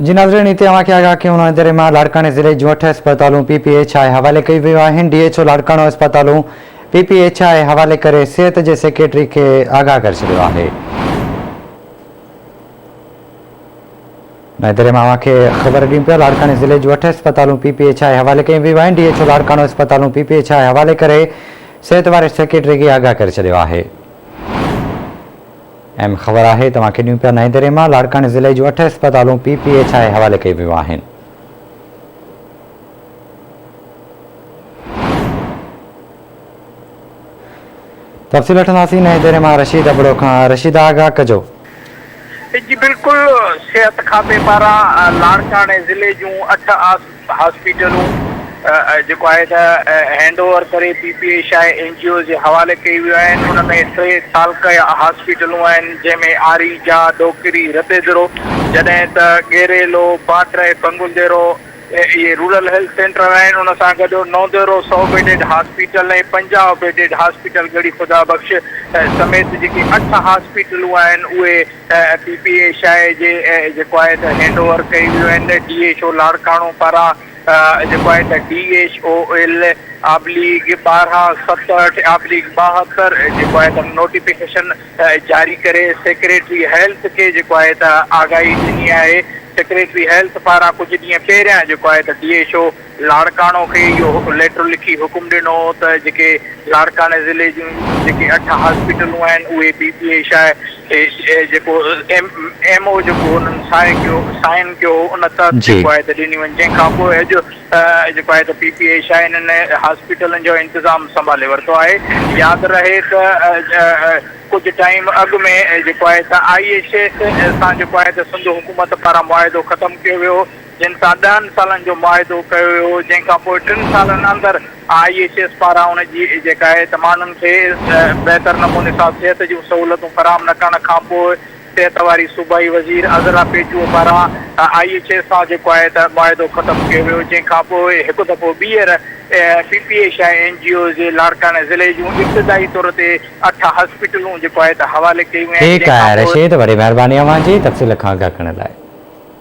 جي ناظرين هتي اوهان کي آگاهه ڪيون نئين ديري مان لاڙڪاڻي ضلعي جون اٺ اسپتالون پي پي ايڇ I حوالي ڪيون ويون آهن ڊي ايڇ او لاڙڪاڻو اسپتالون پي پي ايڇ I حوالي ڪري صحت جي سيڪريٽري کي آگاهه ڪري ڇڏيو آهي. نئين ديري مان اوهان کي خبر ڏيون پيا لاڙڪاڻي ضلعي جون اٺ اسپتالون پي پي ايڇ I حوالي ڪيون ويون آهن ڊي ايڇ او لاڙڪاڻو اسپتالون پي پي ايڇ I حوالي ڪري صحت واري سيڪريٽري کي آگاهه ڪري ڇڏيو آهي. اهم خبر آهي توهان کي ڏيون پيا نئين دري مان لاڙڪاڻي ضلعي جون اٺ اسپتالون پي پي ايڇ I حوالي ڪيون ويون آهن. تفصيل وٺنداسين نئين دري مان رشيد ابڙو کان رشيد آگاهه ڪجو. جي بلڪل صحت کاتي پاران لاڙڪاڻي ضلعي جون اٺ هاسپيٽلون جيڪو آهي ته هينڊ اوور ڪري P P Asia N G Os جي حوالي ڪئي ويون آهن ان ۾ ٽي تعلقه هاسپيٽلون آهن جنهن ۾ آريجا، ڏوڪري، رتيدرو جڏهن ته ڳيريلو، باڊهه ۽ بنگلديرو اهي رورل هيلٿ سينٽر آهن ان سان گڏ نوديرو سئو bedded hospital ۽ 50 bedded hospital Garhi خدا بخش سميت جيڪي اٺ هاسپيٽلون آهن اهي پي پي ايشائي جي جيڪو آهي ته هينڊ اوور ڪئي ويون آهن ڊي ايڇ او لاڙڪاڻو پاران جيڪو آهي ته D H O L oblique 12 67 oblique 72 جيڪو آهي ته نوٽيفڪيشن جاري ڪري سيڪريٽري هيلٿ کي جيڪو آهي ته آگاهي ڏني آهي سيڪريٽري هيلٿ پاران ڪجهه ڏينهن پهريان جيڪو آهي ته ڊي ايڇ او لاڙڪاڻو کي اهو ليٽر لکي حڪم ڏنو هو ته جيڪي لاڙڪاڻي ضلعي جون جيڪي اٺ هاسپيٽلون آهن اهي پي پي ايش I جيڪو ايم ايم او جيڪو انهن سائين ڪيو سائن ڪيو هو ان تحت جيڪو آهي ته ڏني وڃي جنهن کان پوء اڄ جيڪو آهي ته پي پي ايش I انهن هاسپيٽلن جو انتظام سنڀالي ورتو آهي ياد رهي ته ڪجهه ٽائيم اڳ ۾ جيڪو آهي ته I H S سان جيڪو آهي ته سنڌ حڪومت پاران معاهدو ختم ڪيو ويو هو جن سان ڏهن سالن جو معاهدو ڪيو ويو هو، جنهن کان پوء ٽن سالن اندر I H S پاران ان جي جيڪا آهي ته ماڻهن کي بهتر نموني سان صحت جون سهولتون فراهم نه ڪرڻ کان پوء صحت واري صوبائي وزير عذرا پيچوهو پاران I H S سان جيڪو آهي ته معاهدو ختم ڪيو ويو، جنهن کان پوء هڪ دفعو ٻيهر P P Asia N G Os جي لاڙڪاڻي ضلعي جون ابتدائي طور تي اٺ هاسپيٽلون جيڪو آهي ته حوالي ڪيون ويون آهن، ٺيڪ جنهن آهي کان پوء. رشيد وڏي مهرباني اوهان جي تفصيل کان آگاهه ڪرڻ لاء.